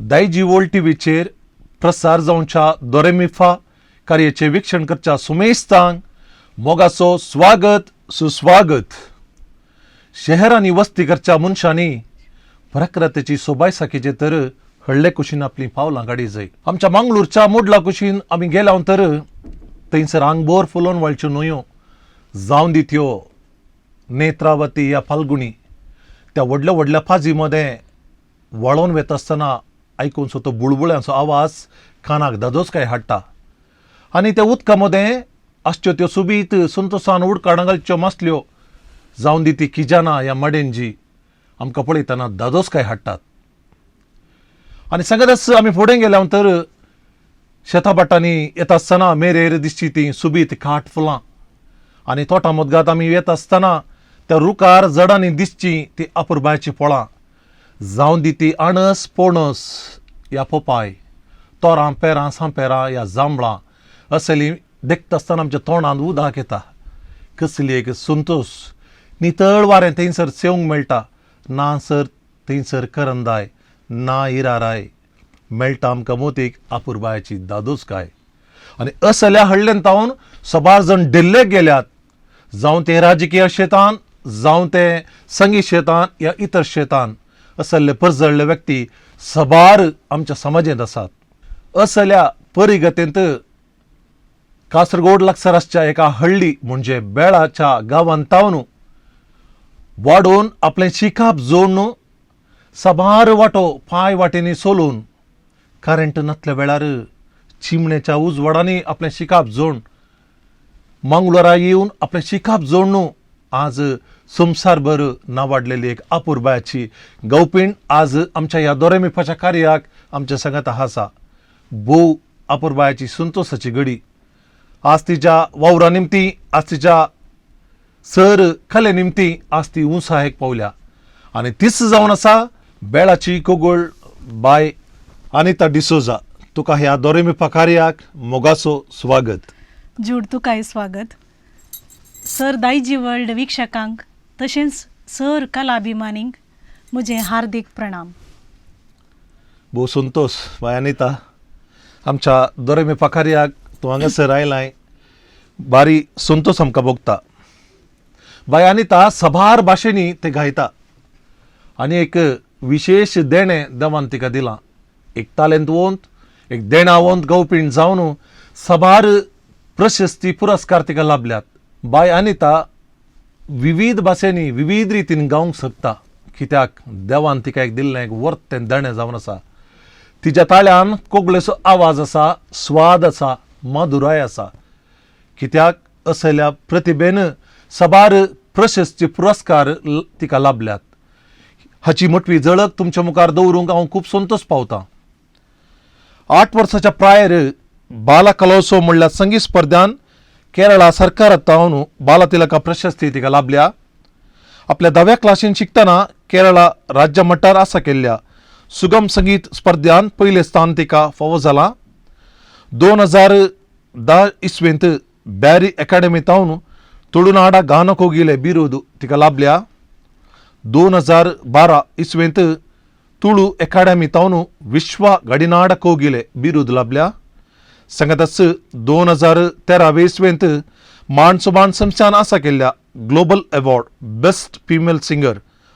दायजी world टीव्हीचेर प्रसार जावच्या दोरेमिफा कार्याचें वीक्षण करच्या सुमेस्तांक मोगाचो स्वागत सुस्वागत. शहरांनी वस्ती करच्या मनशांनी प्रकृतीची सोबाय साकीचे तर हडले कुशीन आपलीं पावलां काडी जाय. आमच्या मंगळूरच्या मुडला कुशीन आमी गेल्या तर थंयसर आंगभर फुलोवन वळच्यो न्हंयो, जावन दी त्यो नेत्रावती या फाल्गुणी, त्या व्हडल्या व्हडल्या पाजी मदें वळोन वेता आसतना आयकूनसो तो बुळबुळ्यांचो आवाज कानाक दादोस काय हाडटा आनी त्या उदका मदें आसच्यो त्यो सुबीत संतोसान उडकाडां घालच्यो मासल्यो, जावन दी ती किजाना या मडेंजी, आमकां पळयतना दादोस काय हाडटात. आनी सांगतच आमी फुडें गेल्या तर शेताभाटांनी येता आसतना मेरेर दिसची ती सुबीत काट फुलां आनी तोटा मदगात आमी येता आसतना त्या रुखार जडांनी दिसची ती अपुरबायची फळां, जावं दी ती अणस, पणस या पोपाय, तोरां, पेरां, सांपेरां या जांबळां, असली देखता आसतना आमच्या तोंडांत उदक येता. कसली एक संतोश! नितळ वारें थंयसर सेवंक मेळटा. ना सर थंयसर करंदाय ना इराराय, मेळटा आमकां मोतीक अपुरबायेची दादोसकाय. आनी असल्या हडल्यान तावन सबार जण डिल्लेक गेल्यात, जावं ते राजकीय शेतान, जावं ते संगीत शेतान या इतर शेतान. असले परजळ्ळे व्यक्ती सबार आमच्या समाजेंत आसात. असल्या परिगतेंत कासरगोड लागसार आसच्या एका हळ्ळी म्हणजे बेळाच्या गांवांत तावन वाडोवन, आपलें शिकाप जोडून, साबार वाटो पांय वाटेंनी चलून, करंट नासल्या वेळार चिमणेच्या उजवाडांनी आपलें शिकाप जोडून, मंगळुरा येवन आपलें शिकाप जोडून आज संवसारभर नावाडलेली एक अपुरबायाची गौपीण आज आमच्या ह्या दोरेमिफाच्या कार्याक आमच्या सांगात आसा. भोव अपुरबायाची संतोसाची घडी. आज तिच्या वावरा निमती, आज तिच्या सर कले निमती आज ती उंचायेक पावल्या आनी तीच जावन आसा बेळाची कोगूळ बाय अनिता डिसोजा. तुका ह्या दोरेमिफा कार्याक मोगाचो स्वागत. जूड, तुकाय स्वागत. सर दायजी वर्ल्ड वीक्षकांक तशेंच सर कलाभिमानींक म्हजें हार्दीक प्रणाम. भोव संतोश बाय अनिता, आमच्या दोरेमिफा कार्याक तूं हांगासर आयलाय. बारी संतोश आमकां भोगता. बाय अनिता सबार भाशेंनी ते गायता आनी एक विशेश देणें देवान तिका दिलां. एक तालेंतवंत, एक देणावंत गवपीण जावन सबार प्रशस्ती पुरस्कार तिका लाभल्यात. बाय अनिता विविध भाशेंनी विविध रितीन गावंक शकता, कित्याक देवान तिका एक दिल्लें एक वर्तें देणें जावन आसा. तिच्या ताळ्यान कोगळेचो आवाज आसा, स्वाद आसा, माधुराय आसा, कित्याक असल्या प्रतिभेन सबार प्रशस्ती पुरस्कार तिका लाभल्यात. हाची मोटवी झळक तुमच्या मुखार दवरूंक हांव खूब संतोश पावतां. 8 वर्साच्या प्रायर बाला कलोत्सव म्हणल्यार संगीत स्पर्ध्यान केरळा सरकारांत बालातिलका प्रशस्ती तिका लाभल्या. आपल्या 10व्या क्लासीन शिकतना केरळा राज्य मट्टार आसा केल्ल्या सुगम संगीत स्पर्ध्यान पयलें स्थान तिका फावो जालां. 2010 इसवेंत बॅरी अकॅडमी तावन तुळुनाडा गान कोगिले बिरूद तिका लाभल्या. 2012 इसवेंत तुळू अकॅडमी तावन विश्व गडिनाड कोगिले बिरूद लाभल्या. सांगातच 2013 इसवेंत मान सुमान संस्थान आसा केल्ल्या global award best female singer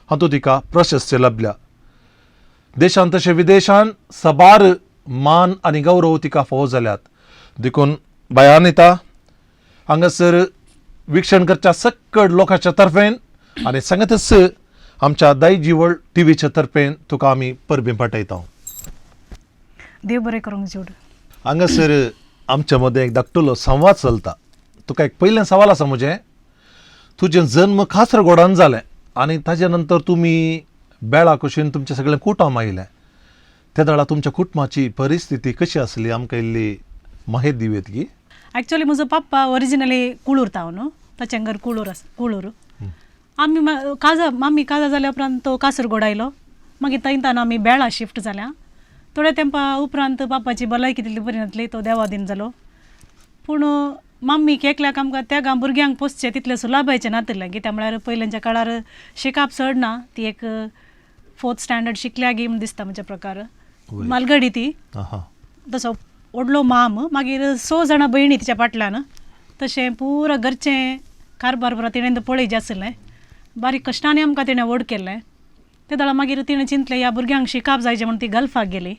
हातूंत तिका प्रशस्ती लाभल्या. देशांत तशें विदेशांत सबार मान आनी गौरव तिका फावो जाल्यात. देखून बाय अनिता, हांगासर वीक्षण करच्या सक्कड लोकांच्या तर्फेन आनी सांगतच आमच्या दायजी वर्ल्ड टीव्हीच्या तर्फेन तुका आमी परबीं पाठयता. देव बरें करूंक जूड. हांगासर आमच्या मदें एक धाकटुलो संवाद चलता. तुका एक पयलें सवाल आसा म्हजें. तुजें जन्म कासरगोडान जालें आनी ताजे नंतर तुमी बेळा कुशीन तुमचें सगळें कुटुंब आयलें. त्या वेळार तुमच्या कुटुंबाची परिस्थिती कशी आसली, आमकां इल्ली माहिती दिवयत की? ॲक्च्युली म्हजो पप्पा ओरिजिनली कुळूर ताव न्हू, ताचें घर कुळूर आसा, कुळूर. आमी काजा मामी काजा जाल्या उपरांत तो कासरगोड आयलो. मागीर थंयतान आमी बेळा शिफ्ट जाल्या. थोड्या तेंपा उपरांत बापाची भलायकी तितली बरी नासली, तो देवादीन जालो. पूण मम्मीक एकल्याक आमकां त्या भुरग्यांक पोसचें तितलें सुलाभायचें नातिल्लें, कित्याक म्हळ्यार पयलींच्या काळार शिकप चड ना. ती एक फोर्थ स्टँडर्ड शिकल्या गी म्हूण दिसता म्हज्या प्रकार. मालगडी ती तसो व्हडलो माम, मागीर 6 जाणां भयणी तिच्या फाटल्यान. तशें पुरा घरचें कारबार पुरा तिणें पळयचें आसलें. बारीक कश्टांनी आमकां तिणें व्हड केल्लें. ते दळा मागीर तिणें चिंतलें ह्या भुरग्यांक शिकाप जायचें म्हूण ती गल्फाक गेली.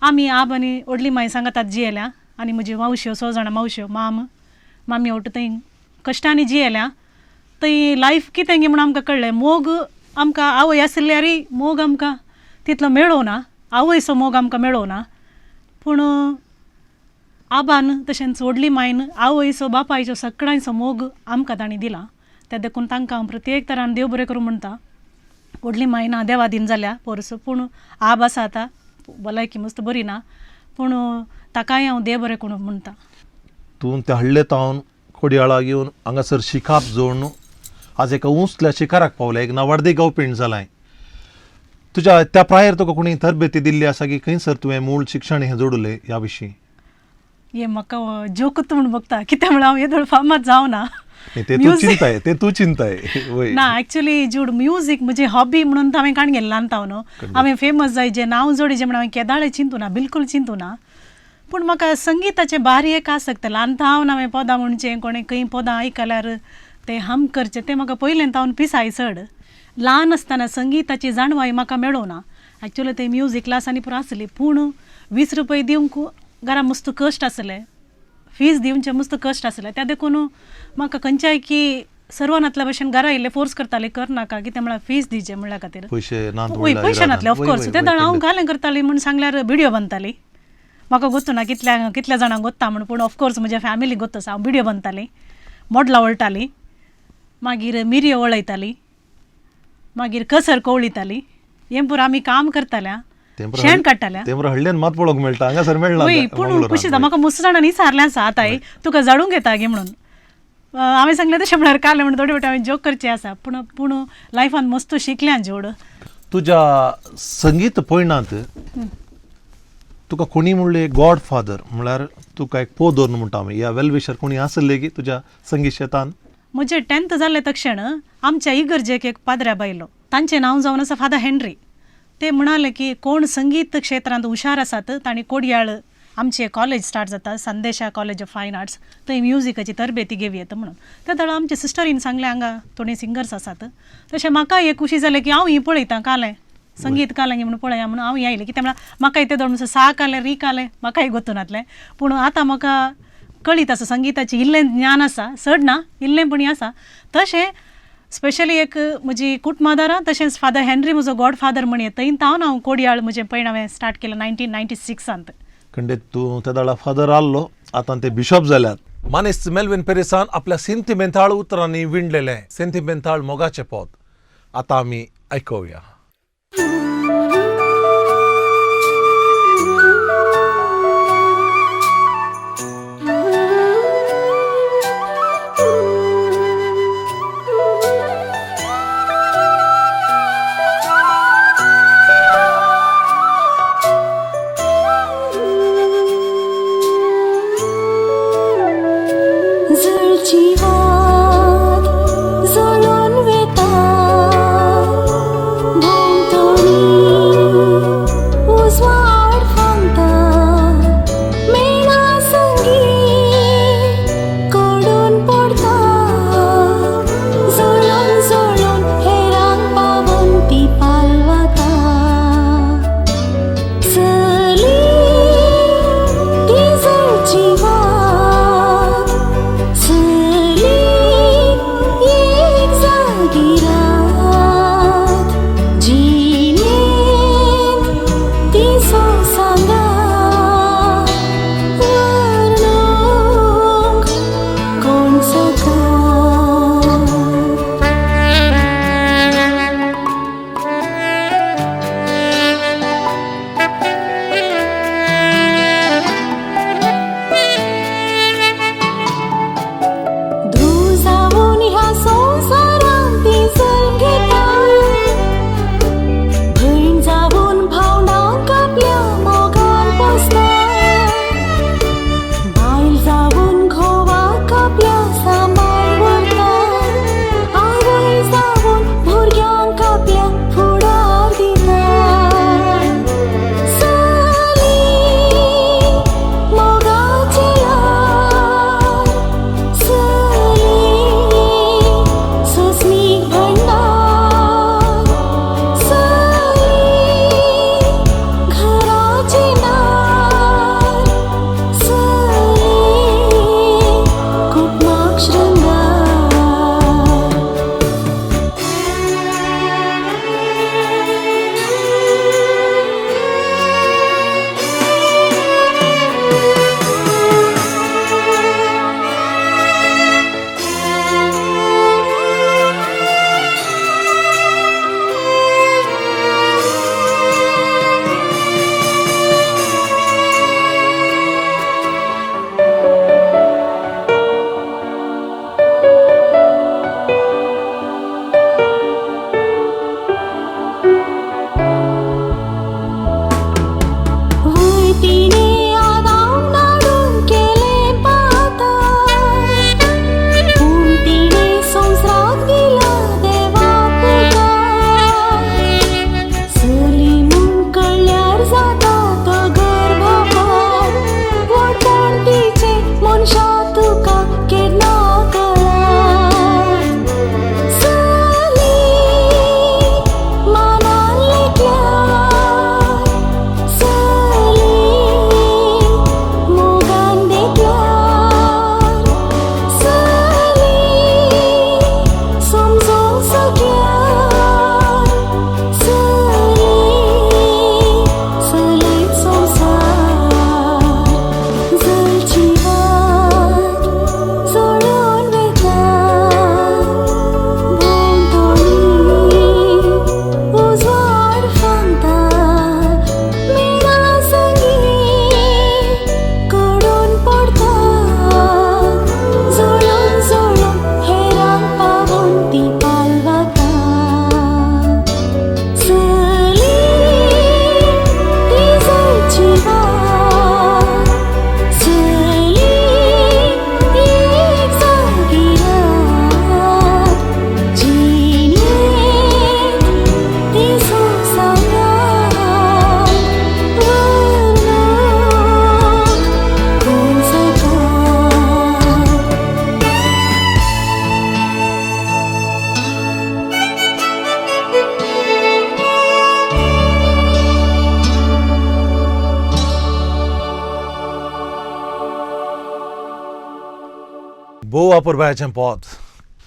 आमी आब आनी व्हडली माय सांगातात जियेल्या आनी म्हजी मावश्यो 6 जाणां मावश्यो, माम मामी वट थंय कश्टांनी जियेल्या. थंय लायफ कितें गी म्हूण आमकां कळ्ळें. मोग आमकां आवय आसल्यारय मोग आमकां तितलो मेळोना, आवयचो मोग आमकां मेळोना. पूण आबान तशेंच व्हडली मायन आवयचो बापायचो सगळ्यांचो मोग आमकां तांणी दिला. ते देखून तांकां हांव प्रत्येक तरान देव बरें करूं म्हणटा. व्हडली माय ना देवादीन जाल्या पोरसो, पूण आब आसा आतां भलायकी मस्त बरी ना, पूण ताकाय हांव देव बरें करूं म्हणटा. तूं त्या हळ्ळे तावन कोडयाळा येवन हांगासर शिकाप जोडून आज एका उंचल्या शिखराक पावल्या, एक नावार्दी गांवपीण जालाय. तुज्या त्या प्रायर तुका कोणी तरबेती दिल्ली आसा की खंयसर तुवें मूळ शिक्षण हें जोडलें ह्या विशीं? हे म्हाका जोकूच म्हूण बघता कितें म्हळ्यार हांव येदोळ फामाद जावना. ते तूं चिंताय, ते तूं चिंताय. ना एक्चुली जूड म्युजीक म्हजी हॉबी म्हणून हांवें काण गेलें ल्हान तावन. हांवें फेमस जायचें, नांव जोडीचें म्हण हांवें केदाळे चिंतूना, ना बिलकूल चिंतूना. पूण म्हाका संगिताचें भारी एक आसक्त. ल्हान तावन हांवें पदां म्हणचें, कोणें खंय पदां आयकल्यार तें हम करचें, तें म्हाका पयलें तावन पिसाय चड. ल्हान आसतना संगिताची जाणवाय म्हाका मेळोना. एक्चुअली ते म्युजीक क्लासांनी पुरो आसली, पूण 20 रुपये दिवंक घरा मस्त कश्ट आसले, फीज दिवचे मस्त कश्ट आसले. त्या देखून म्हाका खंयच्याय की सर्वानातल्या भशेन घरा येयल्ले फोर्स करताले कर नाका, कितें म्हळ्यार फीज दिवचे म्हणल्या खातीर. पयशे पयशे नातले ऑफकोर्स. ते दळ हांव घालें करताली म्हूण सांगल्यार बिडयो बांदताली. म्हाका गोत्तू ना कितल्या कितल्या जाणांक गोत्ता म्हूण, पूण ऑफकोर्स म्हज्या फॅमिली गोत्त आसा. हांव बिडयो बांदताली, मोडलां वळटाली, मागीर मिरयो वळयताली, मागीर कसर कवळिताली. हें पुरो आमी काम करताल्या, शेण काडटाल्या. हळ्ळेन मात पळोवंक मेळटा, हांगासर मेळना. वय, पूण खुशी जाता म्हाका मस्त जाणांनी विचारलें आसा आतां तुका जाडूंक येता गे म्हणून. हांवें सांगलें तशें म्हळ्यार काल म्हण थोडे फावटी हांवें जोक करचें आसा, पूण पूण लायफान मस्त शिकल्या जोड. तुज्या संगीत पयणांत तुका कोणी म्हणले गॉड फादर, म्हळ्यार तुका एक पोदोर म्हणटा आमी, या वेलविशर कोणी आसले की तुज्या संगीत शेतान? म्हजें 10th जालें तक्षण आमच्या इगर्जेक एक पाद्र्या बायलो, तांचें नांव जावन आसा फादर हेनरी. ते म्हणाले की कोण संगीत क्षेत्रांत हुशार आसात तांणी कोडयाळ आमचें कॉलेज स्टार्ट जाता, Sandesha college of fine arts, थंय म्युजिकाची तरबेती घेवयेत म्हणून. त्या दळा आमचे सिस्टरीन सांगलें हांगा थोडे सिंगर्स आसात. तशें म्हाका एक खुशी जालें की हांव ही पळयतां कालें संगीत कालें म्हणून पळया म्हणून हांव आयलें. कितें म्हळ्यार म्हाकाय ते दळ सा कालें री कालें म्हाकाय गोत्तू नातलें, पूण आतां म्हाका कळीत आसा, संगिताचें इल्लें ज्ञान आसा, चड ना इल्लें पण आसा. तशें स्पेशली एक म्हजी कुटुंबादारां तशेंच फादर हेनरी म्हजो गॉड फादर म्हण थंय तावन हांव कोडयाळ म्हजें पयण हांवें स्टार्ट केलें 1996. खंडीत तूं त्या दाडा फादर आहलो, आतां ते बिशॉप जाल्यात. मानेस्त मेलविन पेरेसान आपल्या सेंतिमेंताळ उतरांनी विणलेलें सेंतिमेंताळ मोगाचें पद आतां आमी आयकुया. जळची वात जळून वेता. भोव अपुरबायेचें पद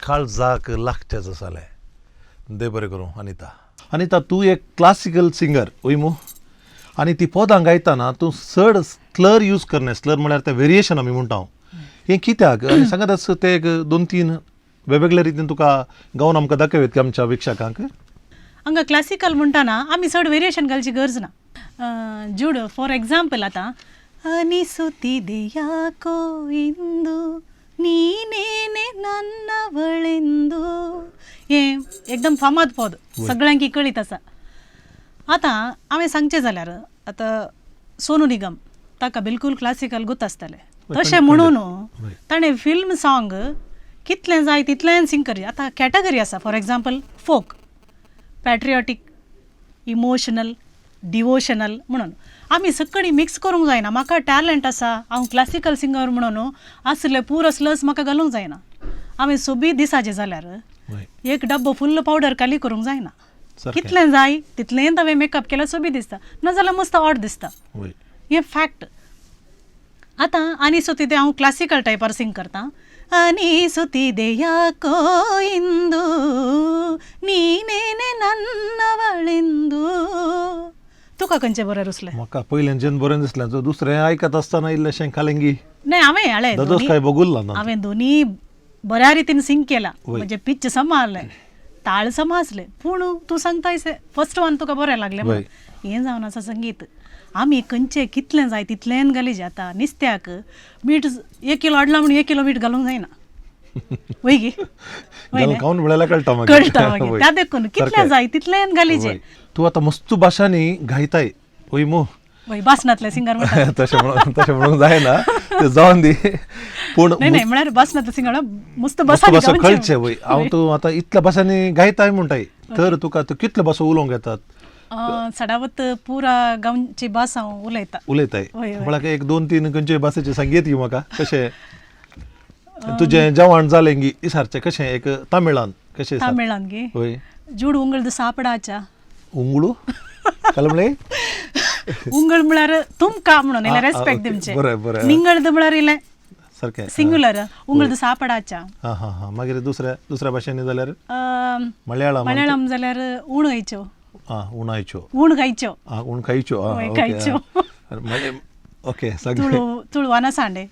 काळजाक लागचें जालें. देव बरें करूं अनिता. अनिता, तूं एक क्लासिकल सिंगर वय मू, आनी ती पदां गायतना तूं चड स्लर यूज करनाय. स्लर म्हळ्यार तें वेरिएशन आमी म्हणटा. हें कित्याक आनी सांगात आसा ते एक दोन तीन वेगवेगळे रितीन तुका गावन आमकां दाखयत की आमच्या वीक्षकांक. हांगा क्लासिकल म्हणटाना आमी चड वेरिएशन घालची गरज ना. जूड फॉर एग्जाम्पल आतां ಅನಿಸುತ್ತಿದೆ ಯಾಕೋ ಇಂದು ನೀನೇನೆ ನನ್ನವಳೆಂದು हें एकदम फामाद पद सगळ्यांक कळीत आसा. आतां हांवें सांगचें जाल्यार आतां सोनू निगम ताका बिलकूल क्लासिकल गुत आसतालें. तशें म्हणून ताणें फिल्म सॉंग कितलें जाय तितलें सिंग करी. आतां कॅटगरी आसा, for example folk, patriotic, emotional, devotional म्हणून आमी सगळीं मिक्स करूंक जायना. म्हाका टॅलंट आसा, हांव क्लासिकल सिंगर म्हणून आसले पूर स्लर्स म्हाका घालूंक जायना. हांवें सोबीत दिसाचें जाल्यार एक डब्बो फुल्ल पावडर खाली करूंक जायना. कितलें जाय तितलेंच हांवें मेकअप केल्यार सोबीत दिसता, नाजाल्यार मस्त ऑड दिसता. हें फॅक्ट. आतां आनी सो तितें हांव क्लासिकल टायपार सिंग करता. ಅನಿಸುತ್ತಿದೆ ಯಾಕೋ ಇಂದು ನೀನೇನೆ ನನ್ನವಳೆಂದು. तुका खंयचें बरें रुचलें? म्हाका पयल्यानच्यान बरें दिसलें. जो दुसरें आयकत आसतना इल्लेशें खालेंगी नाही, हांवें हाळें ददोस काय बगुल्ला ना. हांवें दोनी बऱ्या रितीन सिंग केला, म्हणजे पिच समा आसलें, ताळ समा आसलें, पूण तूं सांगताय फर्स्ट वन तुका बरें लागलें म्हणून. हें जावन आसा संगीत. आमी खंयचें कितलें जाय तितलें घाली. आतां नुस्त्याक मीठ 1 किलो हाडलां म्हणून 1 किलो मीठ घालूंक जायना, वय गी? खावन म्हळ्यार कळटा मागीर. कळटा मागीर. त्या देखून कितलें जाय तितलें घालीचें. तूं आतां मस्त भाशांनी गायताय वय मू? वय, बासनांतलें सिंगर म्हणटा. तशें म्हणूंक जायना, तें जावन दी, पूण न्हय न्हय, म्हळ्यार बासनांतलें सिंगर मस्त मस्त भासांनी भासो गावचें. कळचें वय. हांव तूं आतां इतल्या भाशांनी गायताय म्हणटाय, तर तुका तूं कितले भासो उलोवंक येतात? सडावत पुरा गांवची भास हांव उलयता. उलयताय? वय, वय. म्हळ्यार एक दोन तीन खंयचे भाशेचे सांगयत की म्हाका, कशें तुजें जेवण जालें गी सारचें कशें एक तमिळान कशें? तमिळान गी? वय. जूड उंगळद सापडाच्या. उंगळू काय म्हणलें? उंगळ म्हळ्यार तुमकां म्हणून इल्लें रेस्पेक्ट दिवचें. बरें बरें. निंगळद म्हळ्यार इल्लें सारकें सिंग्युलर. उंगळद सापडाच्या. हां हां हां. मागीर दुसऱ्या दुसऱ्या भाशेंनी जाल्यार मलयाळम? मलयाळम जाल्यार ऊण खायच्यो. आं, उणायच्यो. ऊण खायच्यो. आं, ऊण खायच्यो. आं, खायच्यो. ओके, सगळें. तुळू, तुळू अनसांडे.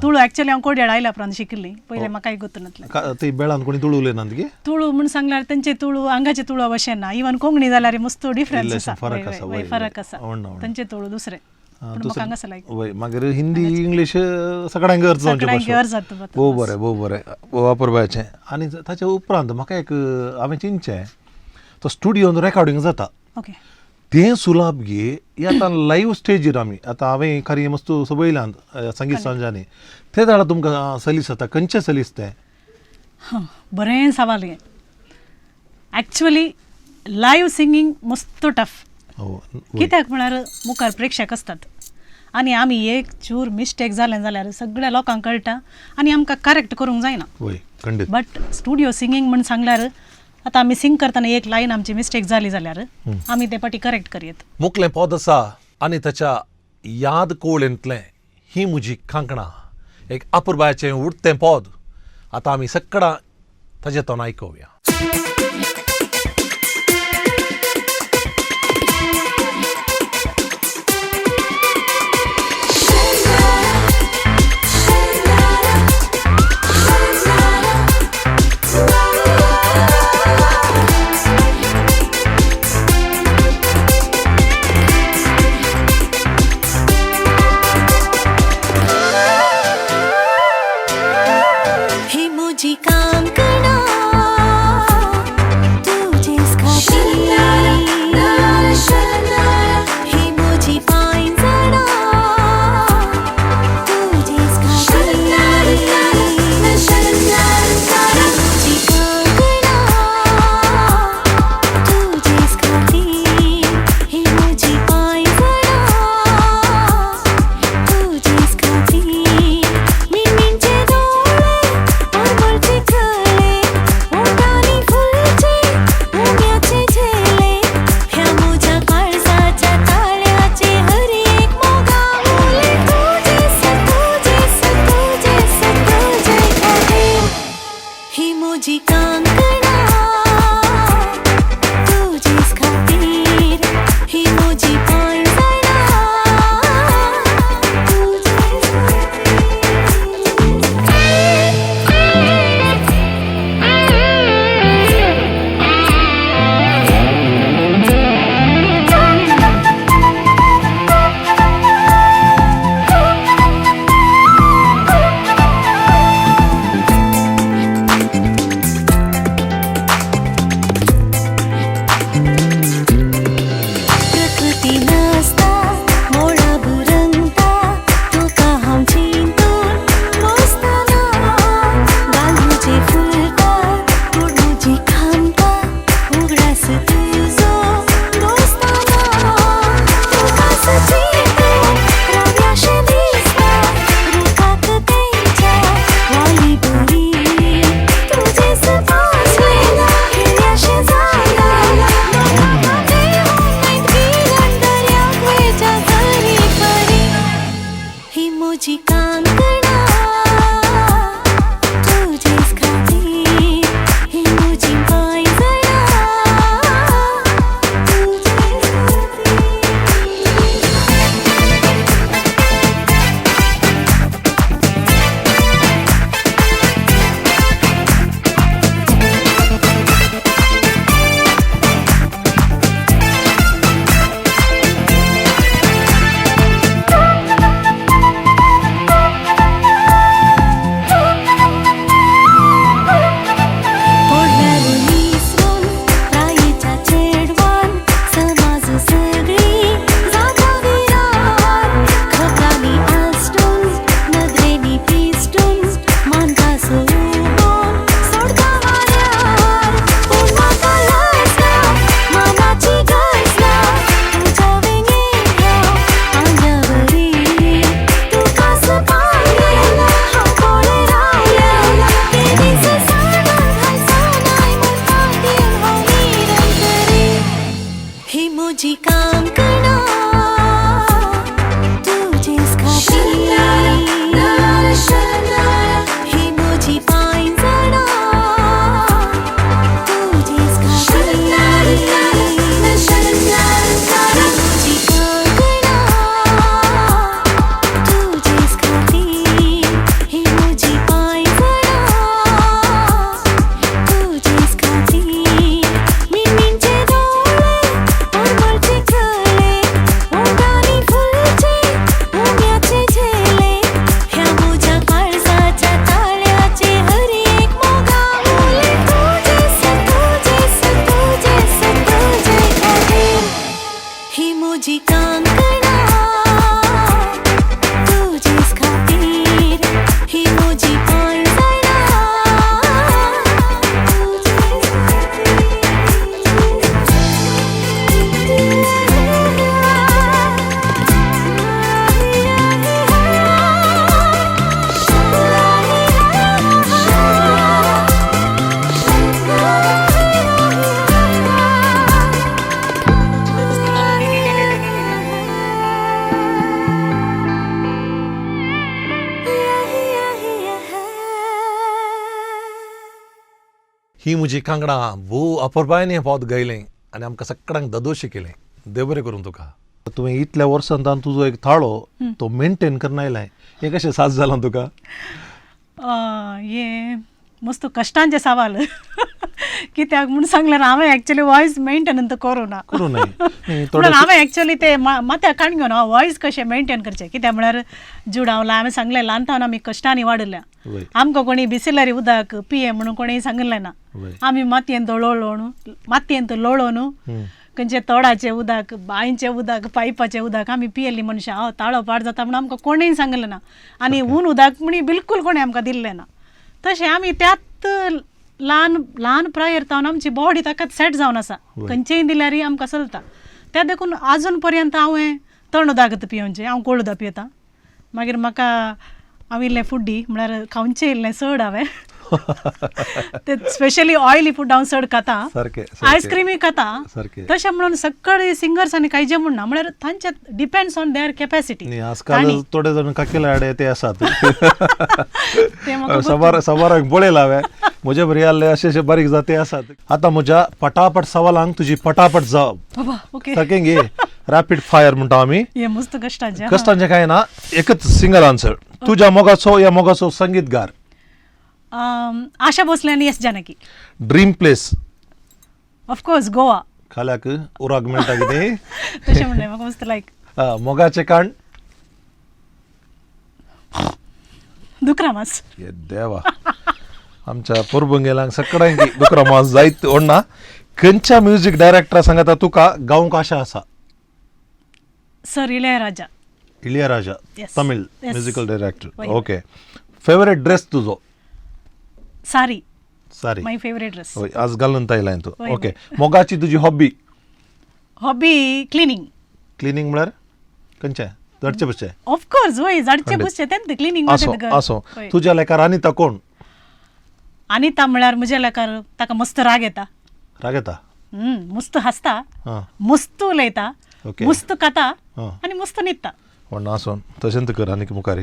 तुळू ऍक्च्युअली हांव कोडयाळ आयल्या उपरांत शिकिल्ली, पयलें म्हाकाय गोत्त नासलें. ती बेळान कोणी तुळू उलयनात गे? तुळू म्हूण सांगल्यार तेंचे तुळू हांगाचे तुळू भशेन ना. इवन कोंकणी जाल्यार मस्त डिफरन्स आसा. फरक आसा. फरक आसा. तेंचे तुळू दुसरे, पूण म्हाका हांगासर लायक. वय. मागीर हिंदी, इंग्लीश सगळ्यांक गरज जावचे. गरज जाता. भोव बरें, भोव बरें, भोव अपुरबायेचें. आनी ताचे उपरांत म्हाका एक हांवें चिंतचें, तो स्टुडियोन रेकॉर्डिंग जाता ओके तें सुलाभ गे हे आतां लायव्ह स्टेजीर आमी आतां हांवें खरी मस्त सबयल्यान संगीत सांजांनी ते जाल्यार तुमकां सलीस जाता, खंयचें सलीस तें? बरें सवाल हें. ऍक्च्युअली लायव्ह सिंगींग मस्त टफ. कित्याक म्हळ्यार मुखार प्रेक्षक आसतात आनी आमी एक चूर मिस्टेक जालें जाल्यार सगळ्या लोकांक कळटा आनी आमकां करेक्ट करूंक जायना. बट स्टुडियो सिंगींग म्हूण सांगल्यार आतां आमी सिंग करतना एक लायन आमची मिस्टेक जाली जाल्यार आमी ते पाटी करेक्ट करयत. मुकलें पद आसा आनी ताच्या याद कोवळेंतलें ही म्हजी कांकणां एक अपुरबायेचें उडतें पद आतां आमी सगळां ताजें तोंड आयकुया. ही मुजी कांकणा मुजी कांकणां तुजेच खातीर, ही मुजी पांयजणां तुजेच खातीर. पडल्यार निसरून रायेच्या चेडवान समाज सगळी जाता विरार, खबरांनी आसटून नदरेनी पिस्टून मानता सो उबोन सोडता वाऱ्यार. पूण म्हाका लज ना, मानाची गरज ना, तुज्या वेंगेन हांव आंजावरी. तुका सतायलें हांव पळय रावलें, ते दीस साणान हालसनाय म्हूण फाटीं हांव निरंतरी. ही मुजी कांकणां तुजेच खातीर, ही मुजी पांयजणां तुजेच खातीर, ही मुजी कांकणां तुजेच खातीर, ही मुजी पांयजणां तुजेच खातीर. मिणमिणचे दोळे, परमळचे कळे, ओंठांनी फुलचे उम्याचे झेले, ह्या म्हज्या काळजाच्या ताळ्याचे हर एक मोगा उले तुजेच तुजेच तुजेच तुजे खातीर. ही मुजी कांकणां तुजेच खातीर, ही मुजी पांयजणां तुजेच ही म्हजी कांगणां भोव अपुरबायेन हें पद गायलें आनी आमकां सगळ्यांक ददोशी केलें. देव बरें करूं तुका. तुवें इतल्या वर्सांतान तुजो एक थाळो तो मेंटेन करून आयलाय, हें कशें साज जालां तुका? हें मस्त कश्टांचें सवाल. कित्याक म्हूण सांगल्यार हांवें एक्चुली वॉयस मेंटेन करूं ना. करूं न्हय. न्ही, म्हणून हांवें एक्चुली ते माथ्याक काण घेवन हांव वॉयस कशें मेंटेन करचें, कित्याक म्हळ्यार जुड हांव हांवें सांगलें ल्हानतावन आमी कश्टांनी वाडल्या. आमकां कोणी बिसलरी उदक पिये म्हणून कोणी सांगिल्लें ना. आमी मातयेंत लोळोवन, मातयेंत लोळोवन, खंयचे तोडाचें उदक, बांयचें उदक, पायपाचें उदक आमी पियेल्लीं मनशां. हांव ताळो पाड जाता म्हणून आमकां कोणेय सांगलें ना आनी हून उदक म्हणी बिलकूल कोणें आमकां दिल्लें ना. तशें आमी त्यात ल्हान ल्हान प्रायेर जावन आमची बॉडी ताकाच सेट जावन आसा, खंयचेय दिल्यारय आमकां चलता. त्या देखून आजून पर्यंत हांवें थंड उदकच पिवचें, हांव कोल्ड उदक पियेता. मागीर म्हाका हांव इल्लें फुड्डी, म्हळ्यार खावचें इल्लें चड, हांवें ते स्पेशली ऑयली फूड हांव चड खाता, सारकें. आयस्क्रीमय खाता. तशें म्हणून सगळे सिंगर्सांनी खायचें म्हूण ना, म्हळ्यार तांचे डिपेंड्स ऑन there capacity. न्ही, आजकाल थोडे जण काकेला आडे ते आसात. ते म्हाका सबार सबाराक पळयला हांवें, म्हजे बरी आसले अशे अशे बारीक जाते आसात. आतां म्हज्या पटापट सवालांक तुजी पटापट जाप. बाबा, ओके. सारकें गे, रॅपीड फायर म्हणटा आमी. हे मस्त कश्टाचें. कश्टांचें कांय ना, एकच सिंगल आन्सर. तुज्या मोगाचो या मोगाचो संगीतगार? आशा भोसले आनी S Janaki. Dream place? Of course Goa. खाल्याक उराक मेळटा कितें. तशें म्हणलें म्हाका मस्त लायक. मोगाचें काण? दुकरा मास. ये देवा, आमच्या पोरबंगेलांक सगळ्यांक दुकरा मास जायत ओडना. खंयच्या म्युजीक डायरेक्टरा सांगता तुका गावंक आशा आसा? Sir Ilaiyaraaja. Ilaiyaraaja. Yes. Tamil Yes. Musical director. वय. ओके, फेवरेट ड्रेस तुजो? सारी. सारी. माय फेवरेट ड्रेस. हय, आज घालून आयलाय तूं. वय. ओके, मोगाची तुजी हॉबी? Hobby cleaning. Cleaning म्हळ्यार खंयचें, झाडचें पुसचें? ऑफकोर्स, वय, झाडचें खंडीत. पुसचें तेंच क्लिनींग. आसो आसो. तुज्या लेखार अनिता कोण? अनिता म्हळ्यार म्हज्या लेखार ताका मस्त राग येता. राग येता. मस्त हांसता, हां मस्त उलयता, मस्त खाता आनी मस्त न्हिदता. व्हडना आसोन तशेंच कर आनीक मुखार.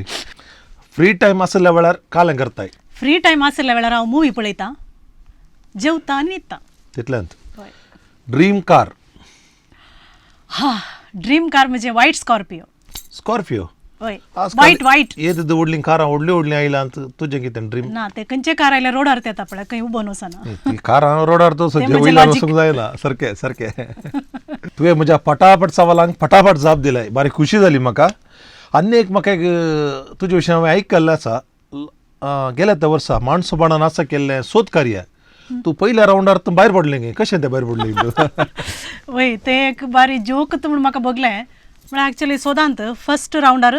फ्री टायम आसल्या वेळार कालें करताय? फ्री टायम आसल्या वेळार हांव मुवी पळयता, जेवता आनी न्हिदता. तितल्यांत. Dream car? हा, ड्रीम कार म्हणजे वायट स्कॉर्पियो. स्कॉर्पियो? हय, वायट वायट. येत व्हडलीं कारां व्हडलीं व्हडलीं आयलां, तुजें कितें ड्रीम? ना, ते खंयचे कार आयल्यार रोडार येता पळय, खंय उबो वचना. ती कारां रोडार तो सद्या म्हणजे वयल्यान logic. वचूंक जायना. सारकें सारकें. तुवें म्हज्या पटापट सवालांक पटापट जाप दिलाय, बारी खुशी जाली म्हाका. आनी एक म्हाका एक तुजे विशीं हांवें आयकल्लें आसा, गेल्या त्या वर्सा माणसोबाणान आसा केल्लें सोद कार्य, तूं पयल्या रावंडार तूं भायर पडलें गे, कशें तें भायर पडलें तूं? वय, ते एक बारी जोक म्हूण म्हाका भोगलें. म्हळ्यार एक्चुअली सोदांत फर्स्ट रावंडार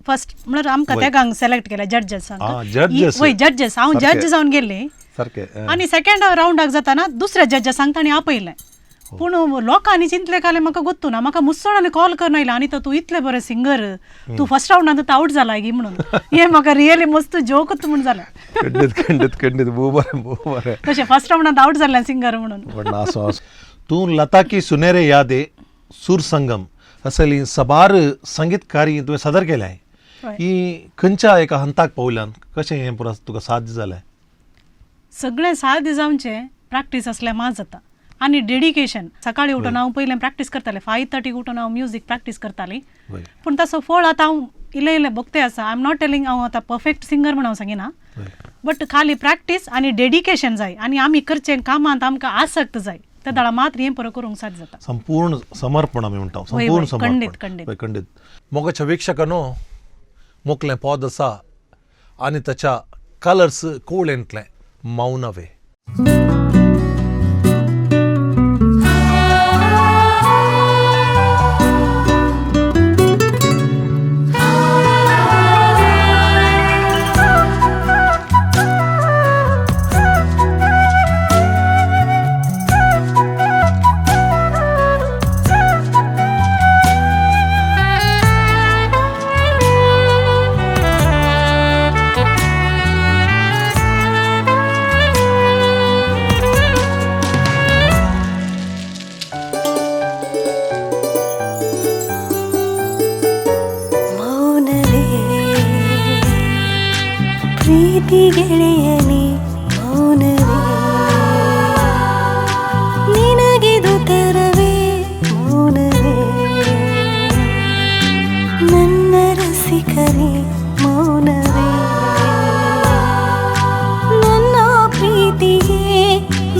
फर्स्ट म्हळ्यार आमकां तेगांक सिलेक्ट केले जड्जसांक. Judges. वय, जड्जस. हांव जज जावन गेल्ली. सारकें. आनी सेकंड रावंडाक जाताना दुसऱ्या जज्जसांक तांणी आपयलें. पूण लोकांनी चिंतलें कालें म्हाका गोत्तू ना, म्हाका मुसळांनी कॉल करून आयलें आनी तो तूं इतलें बरें सिंगर, तूं फर्स्ट रावंडान आवट जाला गी म्हणून. हें म्हाका रियली मस्त जोकूच म्हूण जालें. खंडीत खंडीत खंडीत, भोव बरें भोव बरें. तशें फर्स्ट रावंडान आवट जाल्लें सिंगर म्हणून. व्हडलो आसूं आसूं. तूं लता की सुनेरे यादे, सूर संगम असली सबार संगीत कार्य तुवें सादर केलें. ही खंयच्या एका हंताक पावल्यान, कशें हें पुरा तुका साध्य जालें? सगळें साध्य जावचें प्रॅक्टीस आसल्यार मात जाता आनी डेडिकेशन. सकाळी उठून हांव पयलें प्रॅक्टीस करतालें, 5:30 उठून हांव म्युजीक प्रॅक्टीस करतालें. पूण ताचो फळ आतां हांव इल्लें इल्लें भोगते आसा. I am not telling हांव आतां परफेक्ट सिंगर म्हूण हांव सांगिना, बट खाली प्रॅक्टीस आनी डेडिकेशन जाय आनी आमी करचें कामांत आमकां आसक्त जाय, ते दाडा मात्र हें पुरो करूंक साध्य जाता. संपूर्ण समर्पण आमी म्हणटा, संपूर्ण समर्पण. खंडीत खंडीत. खंडीत. मोगाच्या वीक्षकांनो, मोकलें पद आसा आनी ताच्या कलर्स कोवळेंतलें मौनवे. ಮೌನವೇ ಪ್ರೀತಿ ಗೆಳೆಯನೇ, ಮೌನವೇ ನಿನಗಿದು ತರವೇ, ಮೌನವೇ ನನ್ನ ರಸಿಕನೇ, ಮೌನವೇ ನನ್ನ ಪ್ರೀತಿಯೇ,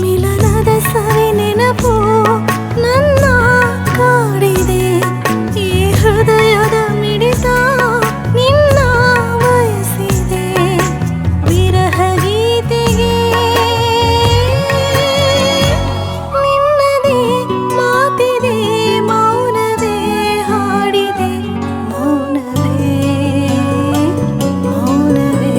ಮಿಲನದ ಸವಿ ನೆನಪು ನನ್ನ ಕಾಡಿದೆ, ಈ ಹೃದಯದ ಮಿಡಿತ ನಿನ್ನ ಬಯಸಿದೆ, ವಿರಹ ಗೀತೆಗೆ ನಿನ್ನದೇ ಮಾತಿದೆ, ಮೌನವೇ ಹಾಡಿದೆ, ಮೌನವೇ ಮೌನವೇ.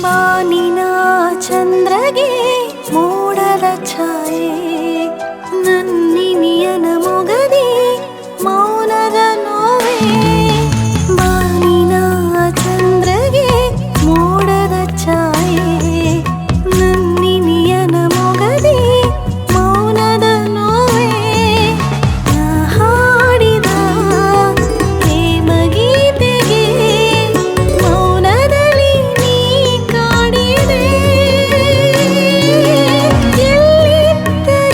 ಬಾನಿನ ಚಂದ್ರಗೆ ಮೋಡದ ಛಾಯೆ, ನನ್ನಿನಿಯನ ಮೊಗದಿ ಮೌನದ ನೋವೇ, ಬಾನಿನ ಚಂದ್ರಗೆ ಮೋಡದ ಛಾಯೆ, ನನ್ನಿನಿಯನ ಮೊಗದಿ ಮೌನದ ನೋವೇ, ನಾ ಹಾಡಿದ ಪ್ರೇಮ ಗೀತೆಗೆ ಮೌನದಲ್ಲಿ ನೀ ಕಾಡಿದೆ, ಎಲ್ಲಿದ್ದರೂ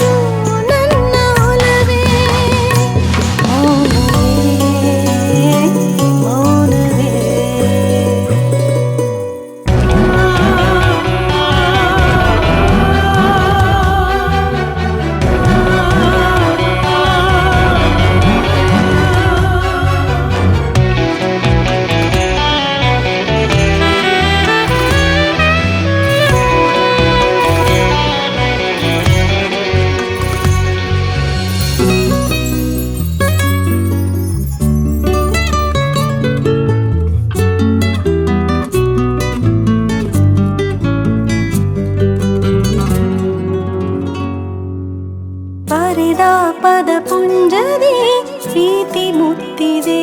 ಮುತ್ತಿದೆ,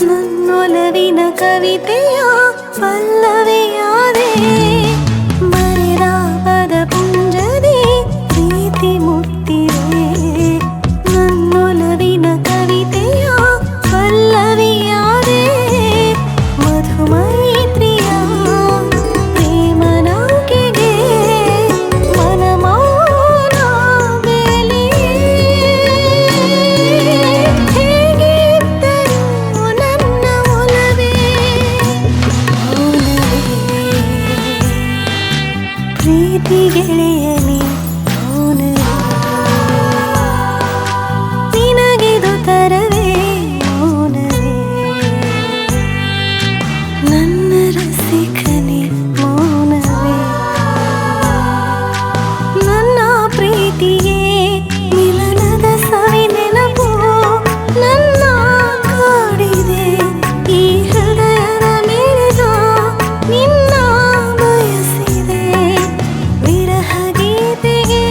ನನ್ನೊಲವಿನ ಕವಿತೆಯ ಪಲ್ಲವಿಯಾದೆ. ಬರೆದ ಪದ ಪುಂಜದೆ ಪ್ರೀತಿ ಮುತ್ತಿದೆ, ನನ್ನೊಲವಿನ ಕವಿತೆಯ ಪಲ್ಲವಿಯಾದೆ. ಮಧುಮೈತ್ರಿಯ ಪ್ರೇಮ ನೌಕೆಗೆ ಮನಮೌನ ಬೇಲಿ, ಹೇಗಿದ್ದರೂ ನನ್ನ ಒಲವೇ ಮೌನವೇ, ಪ್ರೀತಿ ಗೆಳೆಯನೇ ಮೌನವೇ, ನಿನಗಿದು ತರವೇ ಮೌನವೇ, ನನ್ನ ರಸಿಕನೇ ಮೌನವೇ, ನನ್ನ ಪ್ರೀತಿಯೇ ಮಿಲನದ ಸವಿ ನೆನಪು ನನ್ನ ಕಾಡಿದೆ. ಈ ಹೃದಯದ ಮೇಳೆದ ನಿನ್ನ ಬಯಸಿದೆ ವಿರಹ ಗೀತೆಗೆ.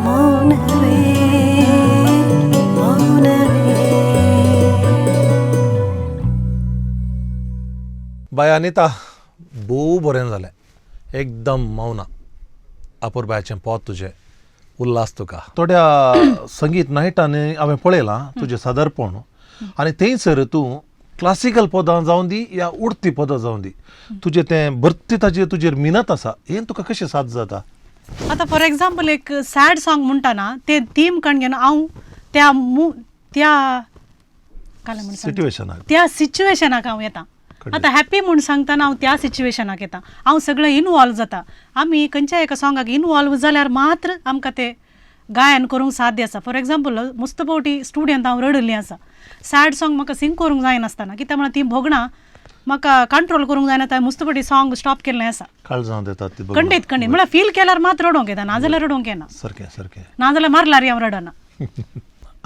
ಮೌನವೇ ಮೌನವೇ. बाय अनिता, भोव बरें जालें, एकदम मौना अपुरबायेचें पोत तुजें, उल्हास तुका. थोड्या संगीत नायटांनी हांवें पळयलां तुजें सादरपण आनी थंयसर तूं क्लासिकल पदां जावं दी या उडती पदां जावं दी, तुजें तें भरती ताजेर तुजेर मिनत आसा, हें तुका कशें साथ जाता? आतां फॉर एग्जाम्पल एक सॅड सॉंग म्हणटा ते थीम कण घेवन हांव त्या त्या काय म्हण सांग? सिट्युएशनाक त्या सिच्युएशनाक हांव येता. आतां हॅप्पी म्हूण सांगतना हांव त्या सिच्युएशनाक येता, हांव सगळें इनवॉल्व जाता. आमी खंयच्याय एका सॉंगाक इनवॉल्व जाल्यार मात्र आमकां तें गायन करूंक साध्य आसा. फॉर एग्जाम्पल मस्त फावटी स्टुडियोंत हांव रडिल्लें आसा, सॅड सॉंग म्हाका सिंग करूंक जायनासतना, कित्याक म्हळ्यार तीं भोगणां म्हाका कंट्रोल करूंक जायना, हांवें मस्त फावटी सॉंग स्टॉप केल्लें आसा. काळजांत येतात ती खंडीत खंडीत म्हळ्यार फील केल्यार मात रडोंक येता, नाजाल्यार रडोंक येना, सारकें सारकें. नाजाल्यार मारल्यार हांव रडना.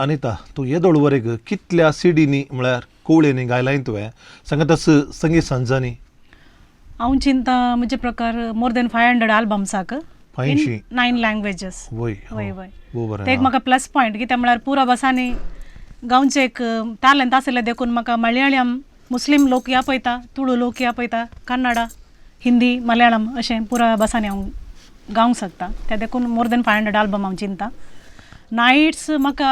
अनिता, तूं येदोळ वरेग कितल्या सिडींनी म्हळ्यार कोवळेंनी गायलाय तुवें सांगत संगीत सांजांनी? हांव चिंता म्हजे प्रकार मोर दॅन 500 आल्बम्साक, 500 9 लँग्वेजीस. वय वय वय, भोव बरें. ते एक म्हाका प्लस पॉयंट, कित्याक म्हळ्यार पुरा भासांनी गांवचें एक टॅलंट आशिल्लें देखून म्हाका मलयाळम मुस्लीम लोक या पळयता, तुळू लोक या पळयता, कन्नडा, हिंदी, मलयाळम अशें पुरा भासांनी हांव गावंक शकता. ते देखून मोर दॅन 500 आल्बम हांव चिंता. नायट्स म्हाका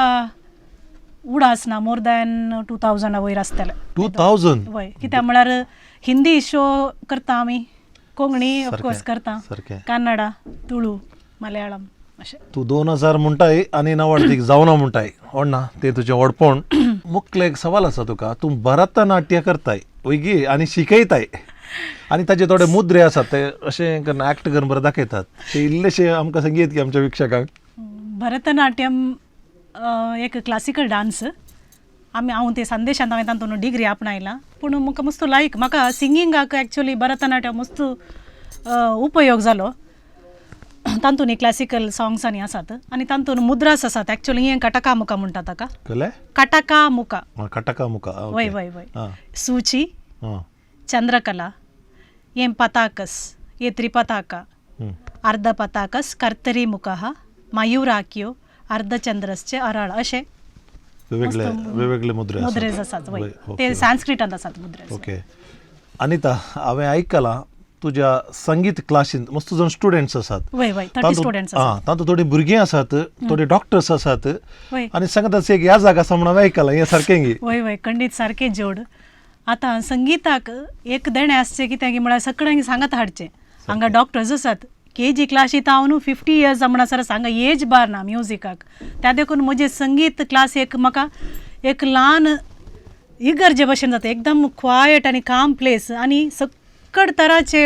उडास ना, मोर दॅन 2000 वयर आसतलें. 2000? वय, कित्याक म्हळ्यार हिंदी शो करता आमी, कोंकणी ऑफकोर्स करता, कन्नडा, तुळू, मलयाळम अशें. तूं 2000 म्हणटाय आनी नावाडतीक जावना म्हणटाय, व्हडना तें तुजें व्हडपण. मुखलें एक सवाल आसा तुका, तूं भरतनाट्य करताय वयगी आनी शिकयताय आनी ताजे थोडे मुद्रे आसात ते अशें करून एक्ट करून बरें दाखयतात, ते इल्लेशे आमकां संगीत की आमच्या वीक्षकांक. भरतनाट्यम एक क्लासिकल डान्स आमी हांव ते संदेशांत हांवें तातूंत डिग्री आपणायला, पूण म्हाका मस्त लायक, म्हाका सिंगिंगाक एक्चुअली भरतनाट्यम मस्त उपयोग जालो. तातूंत क्लासिकल सॉंग्स आनी आसात आनी तातूंत मुद्रास आसात. एक्चुअली हें कटका मुका म्हणटा ताका, कटका मुका, कटका मुका, वय वय वय, सूची, चंद्रकला, हें पताकस, हे त्रिपताका, अर्ध पताकस, कर्तरी मुखः, मयुराक्यो, अर्धचंद्रश्चे अरळ, अशें वेगवेगळे मुद्रे मुद्रेज आसात. वय, ते संस्कृतांत आसात मुद्रेज. ओके अनिता, हांवें आयकलां तुज्या संगीत क्लासींत मस्त जाण स्टुडंट्स आसात. वय वय, 30 स्टुडंट्स आसात. तातूंत थोडीं भुरगीं आसात, थोडे डॉक्टर्स आसात आनी सांगता एक ह्या जागा आसा म्हणून हांवें आयकलां, हें सारकें गी? वय वय, खंडीत सारकें जोड. आतां संगीताक एक देणें आसचें कित्याक म्हळ्यार सगळ्यांक सांगत हाडचें. हांगा डॉक्टर्स आसात, के जी क्लासींत हांव न्हू 50 इयर्स म्हणसर सांगा एज बार ना म्युजिकाक, त्या देखून म्हजें संगीत क्लास एक म्हाका एक ल्हान इगर्जे भशेन जाता, एकदम क्वायट आनी काम प्लेस आनी सकड तराचे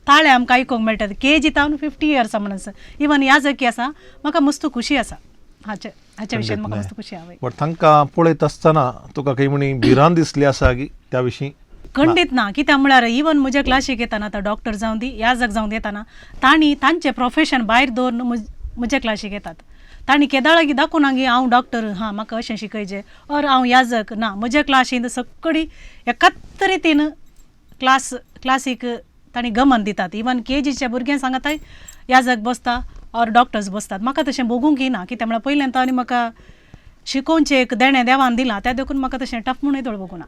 ताळे आमकां आयकूंक मेळटात. के जी तावन 50 इयर्स म्हणसर इवन ह्या जकी आसा, म्हाका मस्त खुशी आसा हाचे हाच्या विशयान म्हाका मस्त खुशी आहा. बट तांकां पळयत आसतना तुका खंय म्हणी भिरांत दिसली आसा की त्या विशीं? खंडीत ना, कित्याक म्हळ्यार इवन म्हज्या क्लासीक येताना आतां डॉक्टर जावं दी याजक जावं येताना तांणी तांचें प्रोफेशन भायर दवरून म्हज्या क्लासीक येतात. तांणी केदाळागी दाखोवना की हांव डॉक्टर हां म्हाका अशें शिकयचें ऑर हांव याजक ना. म्हज्या क्लासींत सगळी एकाच रितीन क्लासीक तांणी गमन दितात. इवन के जीच्या भुरग्यांक सांगताय याजक बसता ऑर डॉक्टर्स बसतात. म्हाका तशें भोगूंक येना, कित्याक म्हळ्यार पयल्यान तो आनी म्हाका शिकोवचें एक देणें देवान दिलां, त्या देखून म्हाका तशें टफ म्हणून येदोळ भोगूना.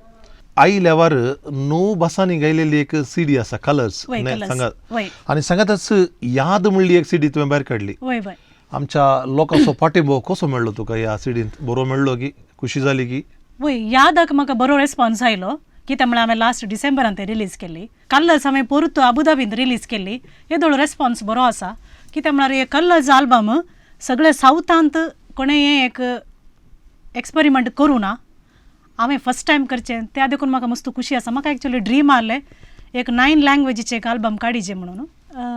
आयल्यावर णव भासांनी गायलेली एक सीडी आसा कलर्स. वय, Colours. सांगात. वय. आनी सांगातच याद म्हणली एक सीडी तुवें भायर काडली. वय वय. आमच्या लोकांचो पाठिंबो कसो मेळ्ळो तुका ह्या सिडींत? बरो मेळ्ळो की खुशी जाली की? वय, यादाक म्हाका बरो रेस्पॉन्स आयलो, कित्याक म्हळ्यार हांवें लास्ट डिसेंबरान ते रिलीज केल्ली. कलर्स हांवें परत अबुधाबींत रिलीज केल्ली. येदोळ रेस्पॉन्स बरो आसा, कित्याक म्हळ्यार हे कलर्स आल्बम सगळे सावथांत कोणें हें एक एक्सपेरिमेंट करूं ना, हांवें फर्स्ट टायम करचें, त्या देखून म्हाका मस्त खुशी आसा. म्हाका एक्चुअली ड्रीम आहलें एक 9 लँग्वेजीचें एक आल्बम काडीचें म्हणून.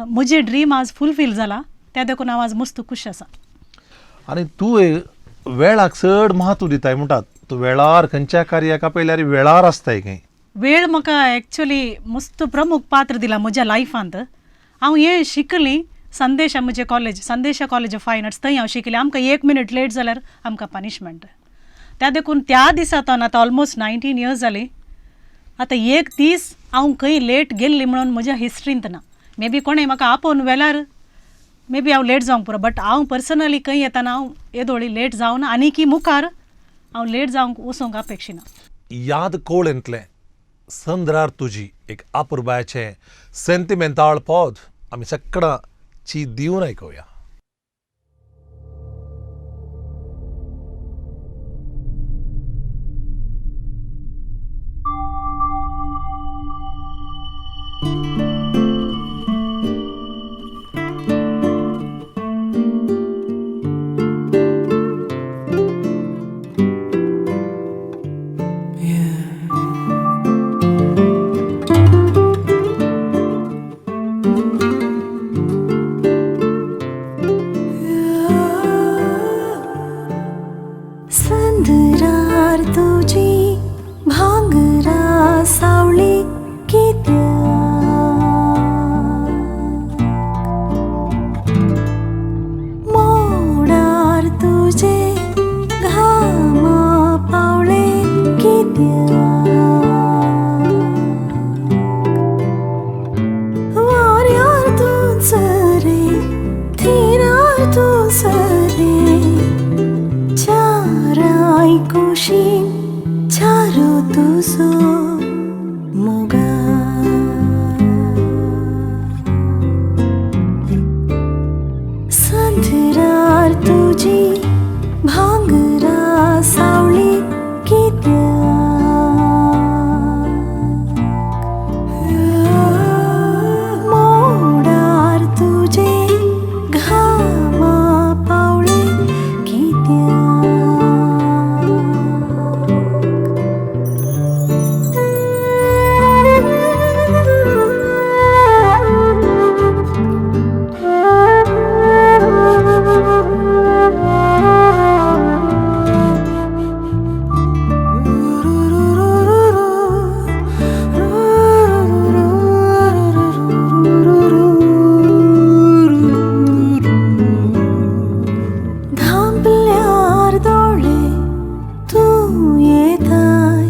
म्हजें ड्रीम आज फुलफील जाला, त्या देखून हांव आज मस्त खुश आसा. आनी तूं वेळाक चड म्हत्व दिताय म्हणटात, तूं वेळार खंयच्या कार्याक आपयल्यार वेळार आसताय खंय. वेळ म्हाका एक्चुअली मस्त प्रमुख पात्र दिला म्हज्या लायफांत. हांव हें शिकली संदेशा म्हजें college, Sandesha college of fine arts, थंय हांव शिकलें. आमकां 1 मिनट लेट जाल्यार आमकां पनिशमेंट. त्या देखून त्या दिसा तो आतां ऑलमोस्ट 19 इयर्स जाली. आतां एक दीस हांव खंय लेट गेल्ली म्हणून म्हज्या हिस्ट्रींत ना. मे बी कोणें म्हाका आपोवन व्हेल्यार मे बी हांव लेट जावंक पुरो, बट हांव पर्सनली खंय येतना हांव येदोळी लेट जावना, आनी की मुखार हांव लेट जावंक वचूंक अपेक्षिना. याद कोळेंतलें संद्रार तुजी एक आपुरबायाचें सेंतिमेंताळ पद आमी सगळां ची दिवन आयकुया. संदरार तुजी भांगरा सावळी कित्याक, मोडार तुजे घामा पावळे कित्याक, वाऱ्यार तूं सरे थिरार तूं सरे, चाराय कुशीन चारो तुजो मोगा. संदरार तुजी भांगरा सावळी कित्याक, मोडार तुजे घामा पावळे कित्याक. धांपल्यार दोळे तूं येताय,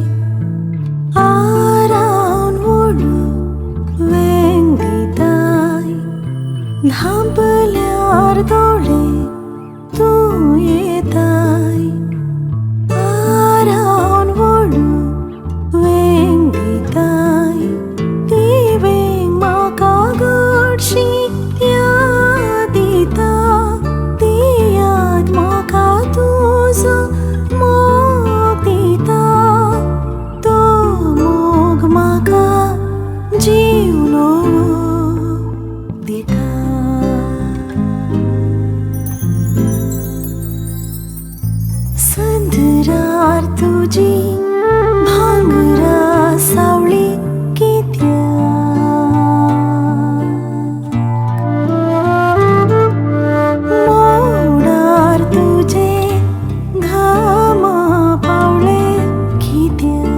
आरावन वळू वेंग दिताय. धांपल्यार दोळे तूं येताय, आरावन वळू वेंग दिताय. ती वेंग म्हाका गोडशी याद दिता, ती याद म्हाका तुजो मोग दिता, तो मोग म्हाका जीव नवो दिता. संदरार तुजी भांगरा सावळी कित्याक, मोडार तुजे घामा पावळे कित्याक.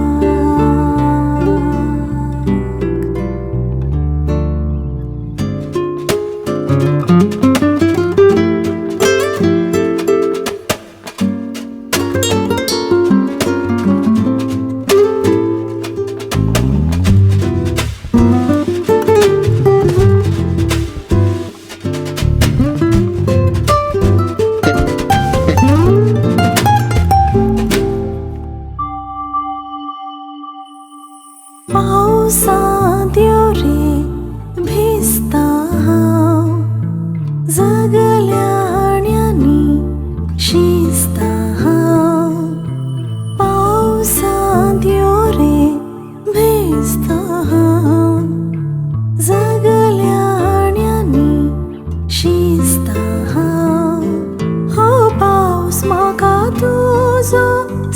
तुजो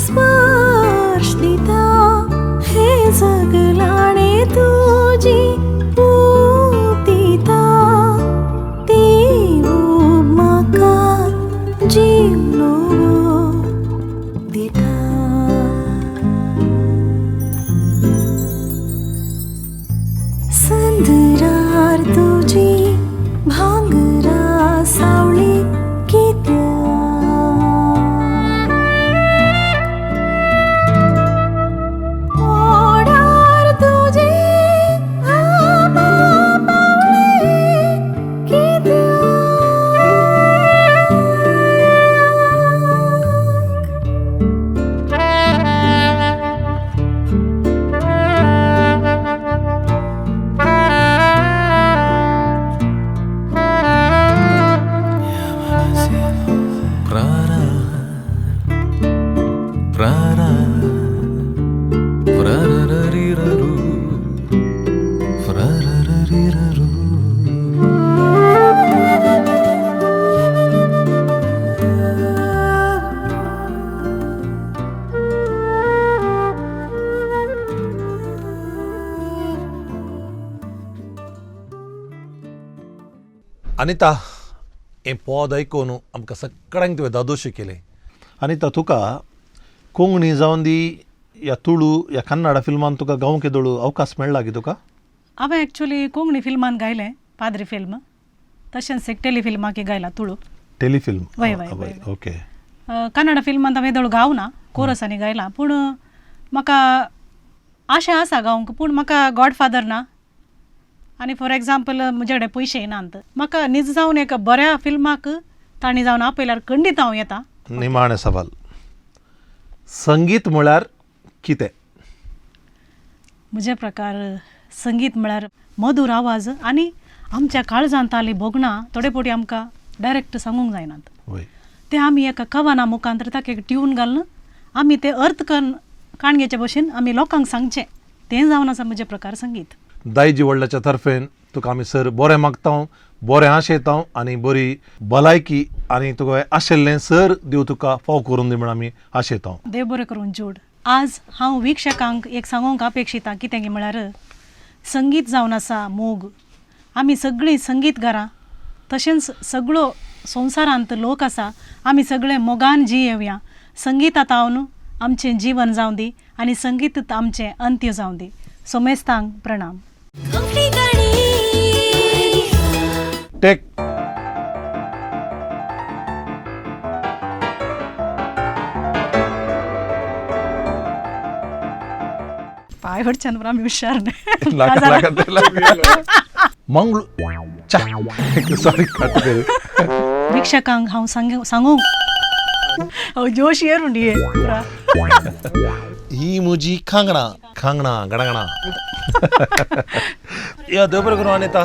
स्पर्श दिता हे जगलाणे तुजी ऊब दिता ती ऊब म्हाका जीव नवो दिता. संदरार तुजी भांगरा सावळी कित्याक ओडार तुजे घामा पावळे कित्याक. अनिता, हें पद आयकून आमकां सगळ्यांक तुवें दादोशी केलें. अनिता, तुका कोंकणी जावन दी या तुळू या कन्नडा फिल्मान तुका गावंक येदोळ अवकाश मेळ्ळा की तुका? हांवें एक्चुली कोंकणी फिल्मान गायलें, पाद्री फिल्म, तशेंच एक टेलिफिल्माक गायला तुळू. टेलिफिल्म? वय, वय, वय. ओके. कन्नडा फिल्मान हांवें येदोळ गावना, कोरसांनी गायला, पूण म्हाका आशा आसा गावंक, पूण म्हाका गॉडफादर ना आनी फॉर एग्जाम्पल म्हजे कडेन पयशे नात. म्हाका नीज जावन एका बऱ्या फिल्माक तांणी जावन आपयल्यार खंडीत हांव येता. निमाणें सवाल, संगीत म्हळ्यार कितें? म्हजे प्रकार संगीत म्हळ्यार मधूर आवाज आनी आमच्या काळजांत आली भोगणां थोडे फावटी आमकां डायरेक्ट सांगूंक जायनात. वय. ते आमी एका कवना मुखांत ताका एक ट्यून घालून आमी ते अर्थ कन्न काणयेचे भशेन आमी लोकांक सांगचें, तें जावन आसा म्हजें प्रकार संगीत. दायजी व्हडल्याच्या तर्फेन तुका आमी सर बरें मागता, बरें आशेता आनी बरी भलायकी आनी तुका आशिल्लें सर देव तुका फाव करून दी म्हण आमी आशेता. देव बरें करून जोड. आज हांव वीक्षकांक एक सांगूंक अपेक्षिता कितें म्हळ्यार संगीत जावन आसा मोग. आमी सगळीं संगीतकारां, तशेंच सगळो संवसारांत लोक आसा, आमी सगळे मोगान जियेवया. संगितांत हांव आमचें जीवन जावं दी आनी संगीत आमचें अंत्य जावं दी. सोमेस्तांक प्रणाम. कोंकणी गाणी. टेक. पांय वटच्यान आमी हुशार. मंगळूर सॉरी कट कर. वीक्षकांक हांव सांगूंक हांव जोश येरून ही म्हजी खांगणा खांगणा गणगणा. या देव बरें करूं अनिता.